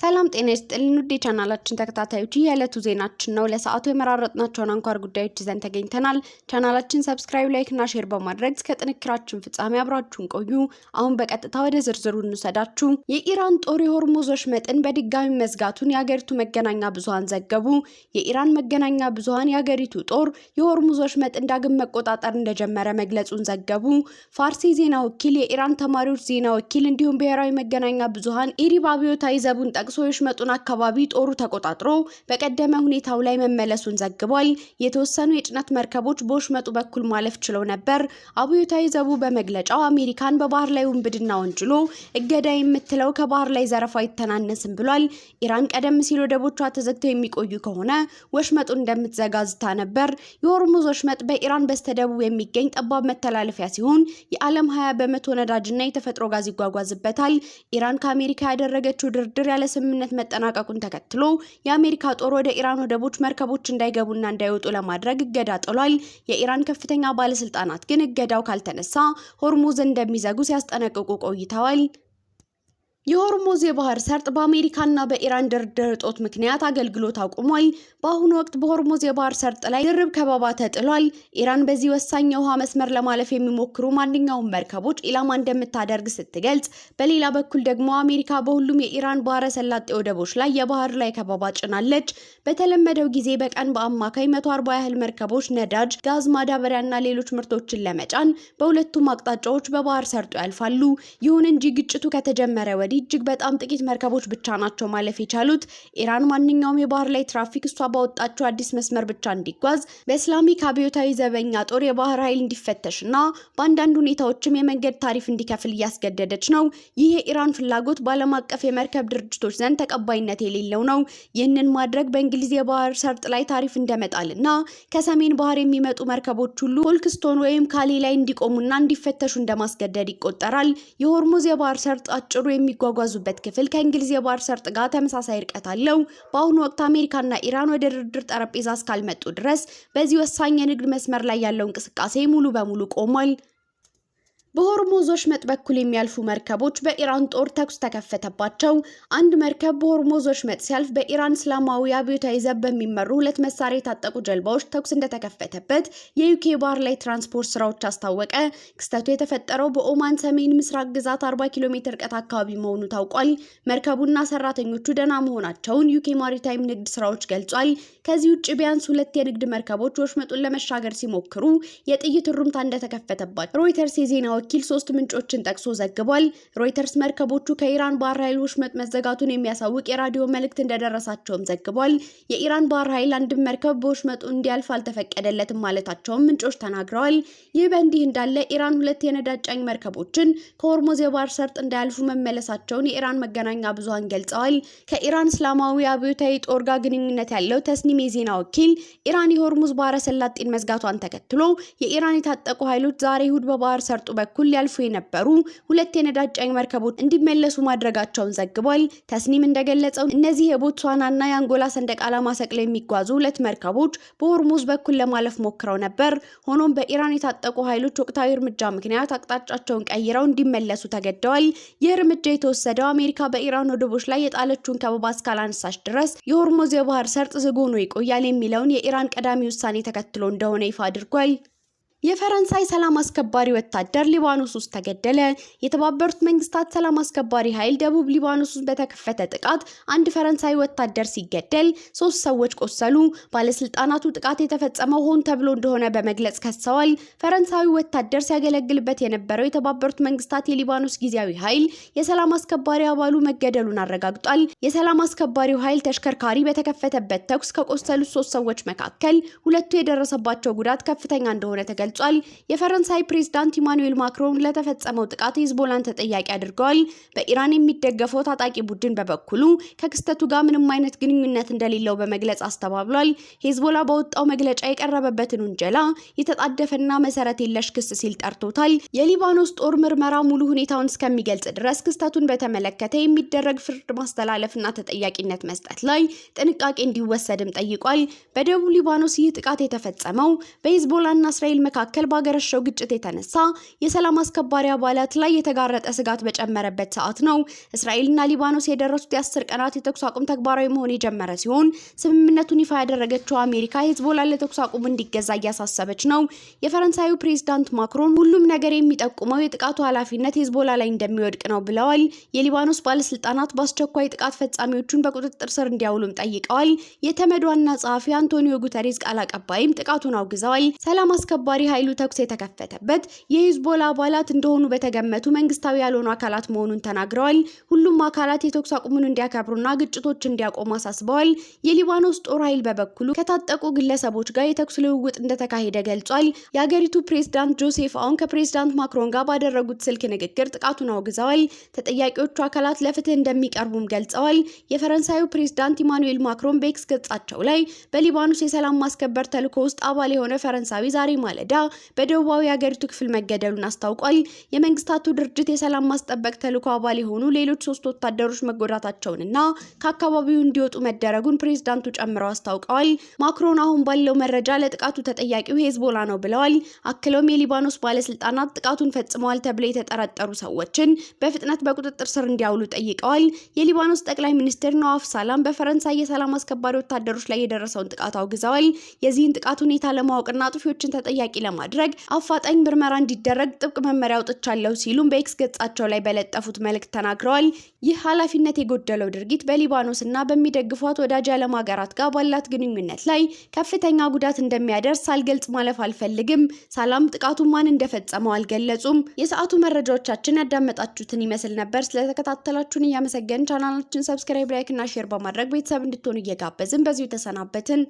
ሰላም ጤና ይስጥልን ውድ የቻናላችን ተከታታዮች፣ የዕለቱ ዜናችን ነው። ለሰዓቱ የመራረጥናቸውን አንኳር ጉዳዮች ይዘን ተገኝተናል። ቻናላችን subscribe፣ like እና share በማድረግ እስከ ጥንቅራችን ፍጻሜ አብራችሁን ቆዩ። አሁን በቀጥታ ወደ ዝርዝሩ እንውሰዳችሁ። የኢራን ጦር የሆርሙዝ ወሽመጥን በድጋሚ መዝጋቱን የአገሪቱ መገናኛ ብዙሃን ዘገቡ። የኢራን መገናኛ ብዙሃን የአገሪቱ ጦር የሆርሙዝ ወሽመጥን ዳግም መቆጣጠር እንደጀመረ መግለጹን ዘገቡ። ፋርሲ ዜና ወኪል፣ የኢራን ተማሪዎች ዜና ወኪል እንዲሁም ብሔራዊ መገናኛ ብዙሃን ኢሪብ አብዮታዊ ዘቡን ጠቅሶ የወሽመጡን አካባቢ ጦሩ ተቆጣጥሮ በቀደመ ሁኔታው ላይ መመለሱን ዘግቧል። የተወሰኑ የጭነት መርከቦች በወሽመጡ በኩል ማለፍ ችለው ነበር። አብዮታዊ ዘቡ በመግለጫው አሜሪካን በባህር ላይ ውንብድና ወንጅሎ እገዳ የምትለው ከባህር ላይ ዘረፋ አይተናነስም ብሏል። ኢራን ቀደም ሲል ወደቦቿ ተዘግተው የሚቆዩ ከሆነ ወሽመጡን እንደምትዘጋ ዝታ ነበር። የሆርሙዝ ወሽመጥ በኢራን በስተደቡብ የሚገኝ ጠባብ መተላለፊያ ሲሆን የዓለም 20% ነዳጅና የተፈጥሮ ጋዝ ይጓጓዝበታል። ኢራን ከአሜሪካ ያደረገችው ድርድር ያለ ስምምነት መጠናቀቁን ተከትሎ የአሜሪካ ጦር ወደ ኢራን ወደቦች መርከቦች እንዳይገቡና እንዳይወጡ ለማድረግ እገዳ ጥሏል። የኢራን ከፍተኛ ባለስልጣናት ግን እገዳው ካልተነሳ ሆርሙዝ እንደሚዘጉ ሲያስጠነቅቁ ቆይተዋል። የሆርሙዝ የባህር ሰርጥ በአሜሪካና በኢራን ድርድር እጦት ምክንያት አገልግሎት አቁሟል። በአሁኑ ወቅት በሆርሙዝ የባህር ሰርጥ ላይ ድርብ ከበባ ተጥሏል። ኢራን በዚህ ወሳኝ የውሃ መስመር ለማለፍ የሚሞክሩ ማንኛውም መርከቦች ኢላማ እንደምታደርግ ስትገልጽ፣ በሌላ በኩል ደግሞ አሜሪካ በሁሉም የኢራን ባህረ ሰላጤ ወደቦች ላይ የባህር ላይ ከበባ ጭናለች። በተለመደው ጊዜ በቀን በአማካይ 140 ያህል መርከቦች ነዳጅ፣ ጋዝ፣ ማዳበሪያና ሌሎች ምርቶችን ለመጫን በሁለቱም አቅጣጫዎች በባህር ሰርጡ ያልፋሉ። ይሁን እንጂ ግጭቱ ከተጀመረ ወዲህ እጅግ በጣም ጥቂት መርከቦች ብቻ ናቸው ማለፍ የቻሉት። ኢራን ማንኛውም የባህር ላይ ትራፊክ እሷ ባወጣችው አዲስ መስመር ብቻ እንዲጓዝ፣ በእስላሚክ አብዮታዊ ዘበኛ ጦር የባህር ኃይል እንዲፈተሽና በአንዳንድ ሁኔታዎችም የመንገድ ታሪፍ እንዲከፍል እያስገደደች ነው። ይህ የኢራን ፍላጎት በዓለም አቀፍ የመርከብ ድርጅቶች ዘንድ ተቀባይነት የሌለው ነው። ይህንን ማድረግ በእንግሊዝ የባህር ሰርጥ ላይ ታሪፍ እንደመጣልና ከሰሜን ባህር የሚመጡ መርከቦች ሁሉ ፎልክስቶን ወይም ካሌ ላይ እንዲቆሙና እንዲፈተሹ እንደማስገደድ ይቆጠራል። የሆርሙዝ የባህር ሰርጥ አጭሩ የሚጓጓዙበት ክፍል ከእንግሊዝ የባህር ሰርጥ ጋር ተመሳሳይ ርቀት አለው። በአሁኑ ወቅት አሜሪካና ኢራን ወደ ድርድር ጠረጴዛ እስካልመጡ ድረስ በዚህ ወሳኝ የንግድ መስመር ላይ ያለው እንቅስቃሴ ሙሉ በሙሉ ቆሟል። በሆርሙዝ ወሽመጥ በኩል የሚያልፉ መርከቦች በኢራን ጦር ተኩስ ተከፈተባቸው። አንድ መርከብ በሆርሙዝ ወሽመጥ ሲያልፍ በኢራን እስላማዊ አብዮታዊ ዘብ በሚመሩ ሁለት መሳሪያ የታጠቁ ጀልባዎች ተኩስ እንደተከፈተበት የዩኬ ባህር ላይ ትራንስፖርት ስራዎች አስታወቀ። ክስተቱ የተፈጠረው በኦማን ሰሜን ምስራቅ ግዛት 40 ኪሎ ሜትር ርቀት አካባቢ መሆኑ ታውቋል። መርከቡና ሰራተኞቹ ደህና መሆናቸውን ዩኬ ማሪታይም ንግድ ስራዎች ገልጿል። ከዚህ ውጭ ቢያንስ ሁለት የንግድ መርከቦች ወሽመጡን ለመሻገር ሲሞክሩ የጥይት ሩምታ እንደተከፈተባቸው ሮይተርስ የዜና ወኪል ሶስት ምንጮችን ጠቅሶ ዘግቧል። ሮይተርስ መርከቦቹ ከኢራን ባህር ኃይል ወሽመጥ መዘጋቱን የሚያሳውቅ የራዲዮ መልእክት እንደደረሳቸውም ዘግቧል። የኢራን ባህር ኃይል አንድም መርከብ በወሽመጡ እንዲያልፍ አልተፈቀደለትም ማለታቸውም ምንጮች ተናግረዋል። ይህ በእንዲህ እንዳለ ኢራን ሁለት የነዳጅ ጫኝ መርከቦችን ከሆርሙዝ የባህር ሰርጥ እንዳያልፉ መመለሳቸውን የኢራን መገናኛ ብዙሃን ገልጸዋል። ከኢራን እስላማዊ አብዮታዊ ጦር ጋር ግንኙነት ያለው ተስኒም የዜና ወኪል ኢራን የሆርሙዝ ባህረ ሰላጤን መዝጋቷን ተከትሎ የኢራን የታጠቁ ኃይሎች ዛሬ እሁድ በባህር ሰርጡ በኩል ሊያልፉ የነበሩ ሁለት የነዳጅ ጫኝ መርከቦች እንዲመለሱ ማድረጋቸውን ዘግቧል። ተስኒም እንደገለጸው እነዚህ የቦትስዋናና የአንጎላ ሰንደቅ ዓላማ ሰቅለው የሚጓዙ ሁለት መርከቦች በሆርሙዝ በኩል ለማለፍ ሞክረው ነበር። ሆኖም በኢራን የታጠቁ ኃይሎች ወቅታዊ እርምጃ ምክንያት አቅጣጫቸውን ቀይረው እንዲመለሱ ተገደዋል። ይህ እርምጃ የተወሰደው አሜሪካ በኢራን ወደቦች ላይ የጣለችውን ከበባ እስካላነሳች ድረስ የሆርሙዝ የባህር ሰርጥ ዝግ ሆኖ ይቆያል የሚለውን የኢራን ቀዳሚ ውሳኔ ተከትሎ እንደሆነ ይፋ አድርጓል። የፈረንሳይ ሰላም አስከባሪ ወታደር ሊባኖስ ውስጥ ተገደለ። የተባበሩት መንግስታት ሰላም አስከባሪ ኃይል ደቡብ ሊባኖስ ውስጥ በተከፈተ ጥቃት አንድ ፈረንሳይ ወታደር ሲገደል ሶስት ሰዎች ቆሰሉ። ባለስልጣናቱ ጥቃት የተፈጸመው ሆን ተብሎ እንደሆነ በመግለጽ ከሰዋል። ፈረንሳዊ ወታደር ሲያገለግልበት የነበረው የተባበሩት መንግስታት የሊባኖስ ጊዜያዊ ኃይል የሰላም አስከባሪ አባሉ መገደሉን አረጋግጧል። የሰላም አስከባሪው ኃይል ተሽከርካሪ በተከፈተበት ተኩስ ከቆሰሉት ሶስት ሰዎች መካከል ሁለቱ የደረሰባቸው ጉዳት ከፍተኛ እንደሆነ ተገልጿል። የፈረንሳይ ፕሬዝዳንት ኢማኑኤል ማክሮን ለተፈጸመው ጥቃት ሂዝቦላን ተጠያቂ አድርገዋል። በኢራን የሚደገፈው ታጣቂ ቡድን በበኩሉ ከክስተቱ ጋር ምንም አይነት ግንኙነት እንደሌለው በመግለጽ አስተባብሏል። ሂዝቦላ ባወጣው መግለጫ የቀረበበትን ውንጀላ የተጣደፈና መሰረት የለሽ ክስ ሲል ጠርቶታል። የሊባኖስ ጦር ምርመራ ሙሉ ሁኔታውን እስከሚገልጽ ድረስ ክስተቱን በተመለከተ የሚደረግ ፍርድ ማስተላለፍና ተጠያቂነት መስጠት ላይ ጥንቃቄ እንዲወሰድም ጠይቋል። በደቡብ ሊባኖስ ይህ ጥቃት የተፈጸመው በሂዝቦላና እስራኤል መካከል መካከል ባገረሸው ግጭት የተነሳ የሰላም አስከባሪ አባላት ላይ የተጋረጠ ስጋት በጨመረበት ሰዓት ነው። እስራኤልና ሊባኖስ የደረሱት የ10 ቀናት የተኩስ አቁም ተግባራዊ መሆን የጀመረ ሲሆን፣ ስምምነቱን ይፋ ያደረገችው አሜሪካ ሄዝቦላ ለተኩስ አቁሙ እንዲገዛ እያሳሰበች ነው። የፈረንሳዩ ፕሬዝዳንት ማክሮን ሁሉም ነገር የሚጠቁመው የጥቃቱ ኃላፊነት ሄዝቦላ ላይ እንደሚወድቅ ነው ብለዋል። የሊባኖስ ባለስልጣናት በአስቸኳይ ጥቃት ፈጻሚዎቹን በቁጥጥር ስር እንዲያውሉም ጠይቀዋል። የተመድ ዋና ጸሐፊ አንቶኒዮ ጉተሬዝ ቃል አቀባይም ጥቃቱን አውግዘዋል። ሰላም አስከባሪ ኃይሉ ተኩስ የተከፈተበት የሂዝቦላ አባላት እንደሆኑ በተገመቱ መንግስታዊ ያልሆኑ አካላት መሆኑን ተናግረዋል። ሁሉም አካላት የተኩስ አቁሙን እንዲያከብሩና ግጭቶች እንዲያቆሙ አሳስበዋል። የሊባኖስ ጦር ኃይል በበኩሉ ከታጠቁ ግለሰቦች ጋር የተኩስ ልውውጥ እንደተካሄደ ገልጿል። የአገሪቱ ፕሬዝዳንት ጆሴፍ አውን ከፕሬዝዳንት ማክሮን ጋር ባደረጉት ስልክ ንግግር ጥቃቱን አውግዘዋል። ተጠያቂዎቹ አካላት ለፍትህ እንደሚቀርቡም ገልጸዋል። የፈረንሳዩ ፕሬዝዳንት ኢማኑኤል ማክሮን በኤክስ ገጻቸው ላይ በሊባኖስ የሰላም ማስከበር ተልዕኮ ውስጥ አባል የሆነ ፈረንሳዊ ዛሬ ማለዳ በደቡባዊ የአገሪቱ ክፍል መገደሉን አስታውቋል። የመንግስታቱ ድርጅት የሰላም ማስጠበቅ ተልዕኮ አባል የሆኑ ሌሎች ሶስት ወታደሮች መጎዳታቸውንና ከአካባቢው እንዲወጡ መደረጉን ፕሬዝዳንቱ ጨምረው አስታውቀዋል። ማክሮን አሁን ባለው መረጃ ለጥቃቱ ተጠያቂው ሄዝቦላ ነው ብለዋል። አክለውም የሊባኖስ ባለስልጣናት ጥቃቱን ፈጽመዋል ተብለው የተጠረጠሩ ሰዎችን በፍጥነት በቁጥጥር ስር እንዲያውሉ ጠይቀዋል። የሊባኖስ ጠቅላይ ሚኒስትር ነዋፍ ሳላም በፈረንሳይ የሰላም አስከባሪ ወታደሮች ላይ የደረሰውን ጥቃት አውግዘዋል። የዚህን ጥቃት ሁኔታ ለማወቅና አጥፊዎችን ተጠያቂ ለማድረግ አፋጣኝ ምርመራ እንዲደረግ ጥብቅ መመሪያ አውጥቻለሁ ሲሉም በኤክስ ገጻቸው ላይ በለጠፉት መልእክት ተናግረዋል። ይህ ኃላፊነት የጎደለው ድርጊት በሊባኖስ እና በሚደግፏት ወዳጅ ዓለም ሀገራት ጋር ባላት ግንኙነት ላይ ከፍተኛ ጉዳት እንደሚያደርስ ሳልገልጽ ማለፍ አልፈልግም። ሳላም ጥቃቱ ማን እንደፈጸመው አልገለጹም። የሰዓቱ መረጃዎቻችን ያዳመጣችሁትን ይመስል ነበር። ስለተከታተላችሁን እያመሰገንን ቻናላችን subscribe፣ like እና share በማድረግ ቤተሰብ እንድትሆኑ እየጋበዝን በዚሁ ተሰናበትን።